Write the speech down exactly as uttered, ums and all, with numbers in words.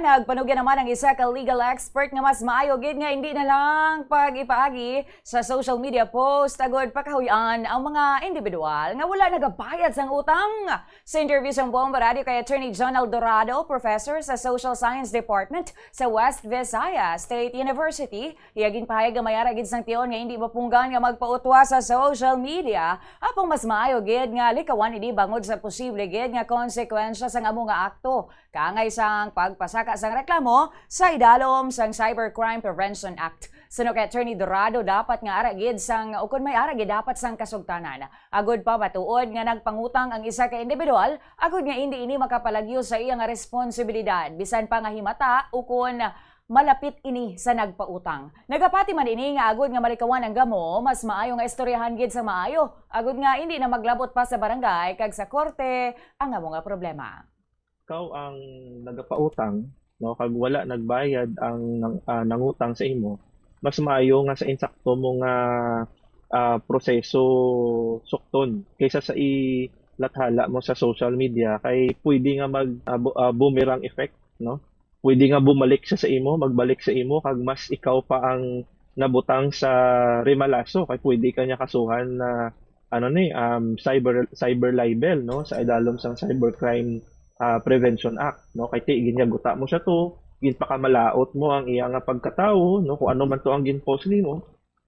Nagpanugya naman ang isa ka legal expert nga mas maayo gid nga hindi na lang pag-ipaagi sa social media post agud pakahuy-an ang mga individual nga wala nagabayad sang utang. Sa interview sang Bomba Radio kay Attorney John Eldorado, professor sa Social Science Department sa West Visayas State University, iya ginpahayag nga may ara gid sang tion nga hindi mapunggan nga magpautwa sa social media, apang mas maayo gid nga likawan ini bangod sa posible gid nga konsekwensya sang amo nga akto, kaangay sang pagpasaka sang reklamo sa idalom sang Cybercrime Prevention Act. Suno kay Attorney Dorado, dapat nga ara gid sang, o kon may ara gid, dapat sang kasugtanan. Agud pa, matuod nga nagpangutang ang isa ka individual, agud nga indi ini makapalagyo sa iya nga responsibilidad, bisan pa nga himata ukon malapit ini sa nagpautang. Nagapati man ini nga agud nga malikawan ang gamo, mas maayo nga istoryahan gid sa maayo, agud nga indi na maglabot pa sa barangay kag sa korte ang amo nga problema. Ikaw ang nagapautang, no, kag wala nagbayad ang nang, ah, nangutang sa imo, mas maayo nga sa insakto mo nga, ah, proseso sukton kaysa sa ilathala mo sa social media, kay pwede nga mag, ah, bu-, ah, boomerang effect, no? Pwede nga bumalik siya sa imo, magbalik sa imo, kag mas ikaw pa ang nabutang sa rimalaso, kay pwede ka niya kasuhan na, ano ni, um, cyber, cyber libel, no, sa idalom sang Cybercrime, ah, Prevention Act, no, kay ti ginyaguta mo siya to, ginpakamalaot mo ang iya nga pagkatawo, no, kung ano man to ang gin-post nimo,